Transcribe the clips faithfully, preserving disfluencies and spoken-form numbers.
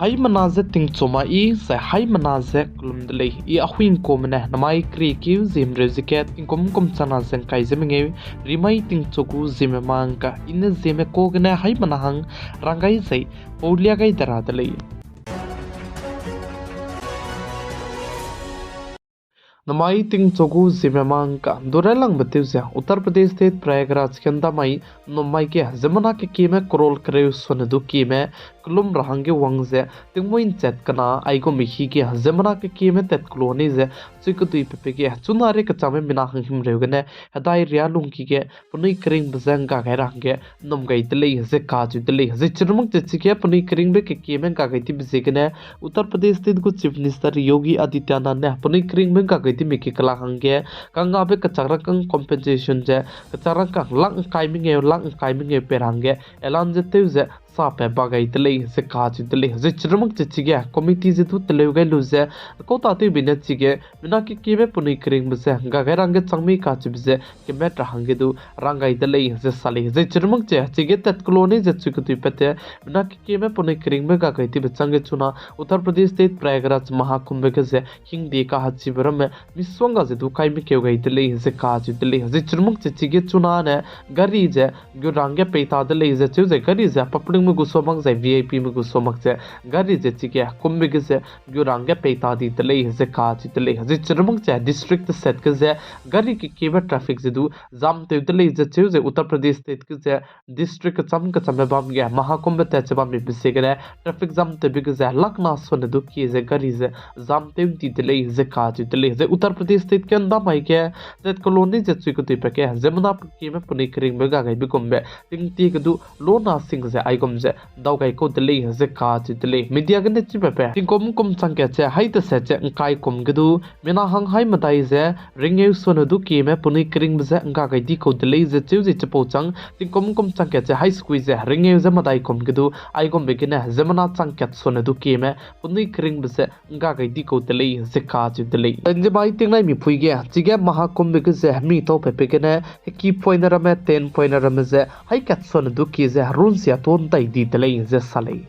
Haimena ze tingchu ma i, zai haimena ze kelum de lei. I Ahuingkuame ne namai keriekeu ziemreu ze kat tingkum kum changna ze ngkai ze mengeu, rimai tingchu gu ziemme ma ngka, i ne ziemme ka gene haimena hang rang gai zai paulia gai de ra de lei. Namai tingchu gu ziemme ma ngka, du railangbe tew ze Uttar Pradesh State Prayagraj ge ndamai nnum mai ge ziemmena kekieme crore kereu sone du kieme kelum ra hangge wang ze tingmui nchat kena aigumbe hi ge ziemmena kekieme tat keloa nei ze chui kedui pepe ge chuna rei kechangme mina hang himreu gene hedai ria lungki ge penui keringbe je ngga gai ra hangge nnum gai de lei ze kacheu de lei. Zai chirumak che chige penui keringbe kekieme ngga gai dibe ziegene Uttar Pradesh State gu Chief Minister Yogi Adityanath ne penui keringbe ngga gai dime ke kela hangge kangngabe kechak rangkâng compensation ze kechak rangkâng lakh ngkai mengeu, lakh ngkai mengeu pei ra hangge elan ze tew ze sapat ba gai de lei ze kacheu de lei. Zai chirumak che chige committee ze du teleu gai lu ze, kau tatewbe ne chige mina kekieme penui keringbe ze ngga gai ra hangge chang mei kacheube ze kemat ra hangge du rang gai de lei ze sa lei. Zai chirumak che chige tat keloa nei ze chui kedui pat te mina kekieme penui keringbe ngga gai dibe changge chuna Uttar Pradesh State Prayagraj Mahakumbh ge ze hingde kahachibe ramme misongga ze du kaimikeu gai de lei ze kacheu de lei. Zai chirumak che chige chuna ne gari ze gu ra hangge pei ta de lei ze cheu ze gari ze publicme gu suamak zai VIPme gu suamak ze gari ze chige kumbe ge ze gu ra hangge pei ta di de lei ze kacheu de lei. Zai chirumak che district teset ge ze gari kekieme traffic ze du jam tew de lei ze cheu ze Uttar Pradesh State ge ze district kecham kechambe bam ge Mahakumbh tat che bambe ziegene traffic jam tewbe ge ze lakh na sone du kie ze gari ze jam tew di de lei ze kacheu de lei. Zai Uttar Pradesh State ge ndamai ge tat keloa nei ze chui kedui pat ge ziemmena kekieme penui keringbe ngga gaibe gumbe tingtie ge du lona sing ze aigum ze dau gai kau de lei ze kacheu de lei. Media gene chipabe tingkum kum chang kat che hai teset che ngkai kum ge du mina hang hai medai ze ringeu sone du kieme penui keringbe je ngga gai di kau de lei ze cheu ze chipau chang tingkum kum chang kat che hai sekui ze ringeu ze medai kum ge du aigumbe gene ziemmena chang kat sone du kieme penui keringbe je ngga gai di kau de lei ze kacheu de lei. Nzibai tingnai mipui ge chige Mahakumbh ge ze mi tau pepe gene heki poine ramme ten poine ramme ze hai kat sone du kie ze runsia to ndai di de lei ze sa lei.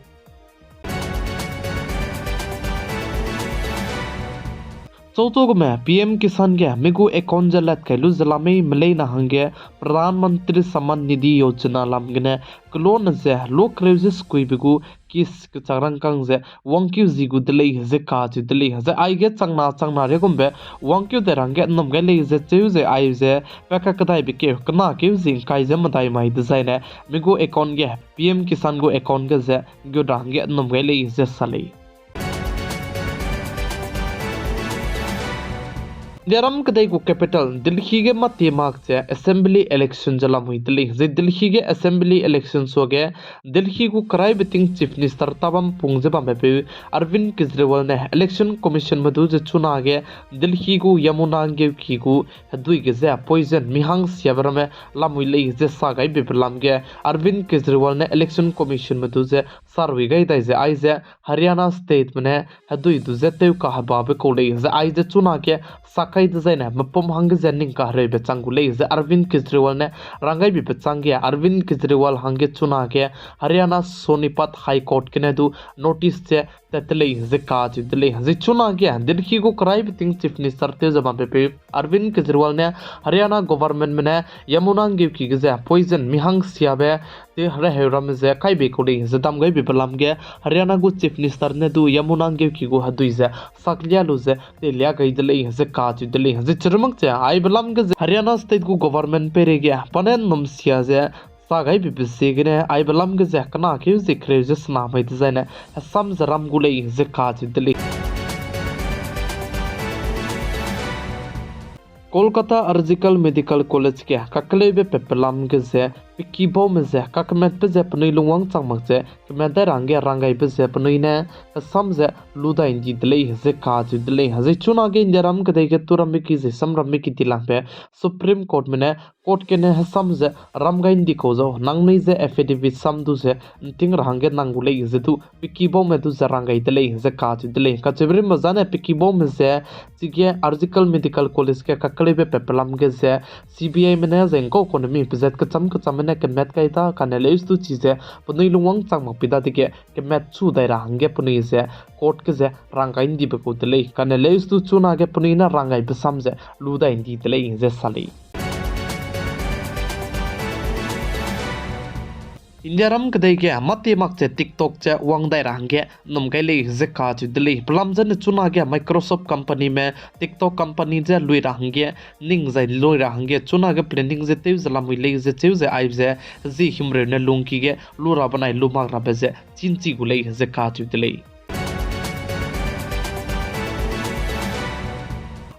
Chauto gume PM Kisan ge mi gu account ze lat kai lu ze la mei melei na hangge Pradhan Mantri Samman Nidhi Yojana lam gene kelone ze lo kereu ze sekuibe gu kis kechak rangkâng ze wangkeu zi gu de lei ze kacheu de lei. Zai aige changna changna re gumbe wangkeu dai ra hangge nnum gai lei ze cheu ze ai ze peka kedaibe keu kena keu zi ngkai ze medai mai dezaine mi gu account ge PM Kisan gu account ge ze gu ra hangge nnum gai lei ze sa lei. Indiaram kedei gu capital Delhi ge mâtie mak ze assembly election ze lamui de lei. Zai Delhi ge assembly election suage Delhi gu keraibe ting Chief Minister tabam pung ze bambepeu Arvind Kejriwal ne Election Commissionme du ze chunage Delhi gu Yamuna nggeuki gu hedui ge ze poison mihang siabe ramme lamui lei ze sa gaibe be lam ge Arvind Kejriwal ne Election Commissionme du ze sarui gai dai ze aize Haryana Stateme ne hedui du ze tew kahebabe kau lei ze aize chunage sakai dezaine mepum hangge ze ning kahereube chang gu lei ze Arvind Kejriwal ne rang gaibe be changge Arvind Kejriwal hangge chunage Haryana Sonipat High Court gene du notice ze tat de lei ze kacheu de lei. Zai chunage Delhi gu keraibe ting Chief Minister tew ze bambepeu Arvind Kejriwal ne Haryana governmentme ne Yamuna nggeuki ge ze poison mihang siabe te reheu ramme ze kaibe kau lei ze dam gaibe be lam ge Haryana gu Chief Minister ne du Yamuna nggeuki gu hedui ze saklia lu ze telia gai de lei ze kacheu de lei. Zai chirumak che aibe lam ge ze Haryana State gu government peireige pa ne nnum sia ze sa gaibe be ziegene aibe lam ge ze kena keu zi kereu ze sena mai dezaine hesam ze ram gu lei ze kacheu de lei. Kolkata Arzical Medical College ge kakeleube pepe lam ge ze peki baume ze kakematbe ze penui lungwang chang mak ze kemat dai ra hangge rang gaibe ze penui ne hesam ze lu dai ndi de lei ze kacheu de lei. Zai chunage Indiaram kedei ge turambe ki zai samrambe ki dilangbe Supreme Courtme ne court gene hesam ze ram gai ndi kau zau nangnui ze affidavit sam du ze nting ra hangge nang gu lei ze du peki baume du ze rang gai de lei ze kacheu de lei. Kacheube rimba zane peki baume ze chige Arzical Medical College ge kakeleube pepe lam ge ze CBIme ne zai ngkau kune mi pezat kecham kecham ne kemat gai da, kane leustu chize penui lungwang chang mak pi dadege kemat chu dai ra hangge penui ze court ge ze rang gai ndibe kau de lei. Kane leustu chunage penui ne rang gaibe sam ze lu dai ndi de lei ze sa lei. Indiaram kedei ge mâtie mak ze TikTok ze wang dai ra hangge nnum gai lei ze kacheu de lei. Pelam zene chunage Microsoft companyme TikTok company ze lui ra hangge, ning zai lui ra hangge chunage planning ze tew ze lamui lei ze cheu ze aibe ze, zi himreu ne lungki ge lu ra benai lu mak rabe ze chînchi gu lei ze kacheu de lei.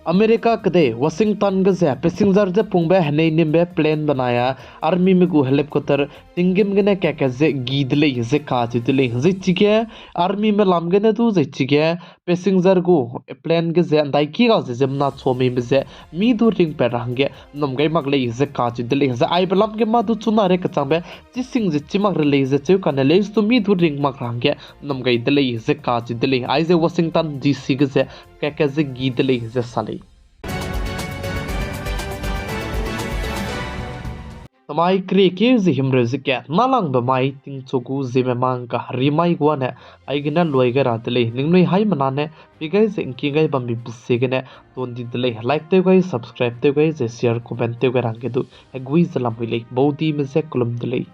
America kedei Washington ge ze passenger ze pungbe henei nimbe plane benai a armyme gu helicopter tinggîm gene kaka ze gi de lei ze kacheu de lei. Zai chige armyme lam gene du zai chige passenger gu plane ge ze ndaiki ga ze ziemmena chua meibe ze mi du ringpat ra hangge nnum gai mak lei ze kacheu de lei. Zai aibe lam ge mâ du chuna rei kechangbe chising ze chi mak re lei ze cheu kane leustu mi du ring mak ra hangge nnum gai de lei ze kacheu de lei. Aize Washington D C ge ze kaka ze gi de lei ze sa lei. Namai keriekeu ze himreu ze kat nâlangbe mai tingchu gu ziemme mang kaherimai guane, aigene luai gai ra de lei. Ningnui haimena ne pei gai ze ngking gai bambe pesiegene tundi de lei. Like tew gai, subscribe tew gai ze share, comment tew gai ra hangge du hegui ze lamui lei. Baudime ze kelum de lei.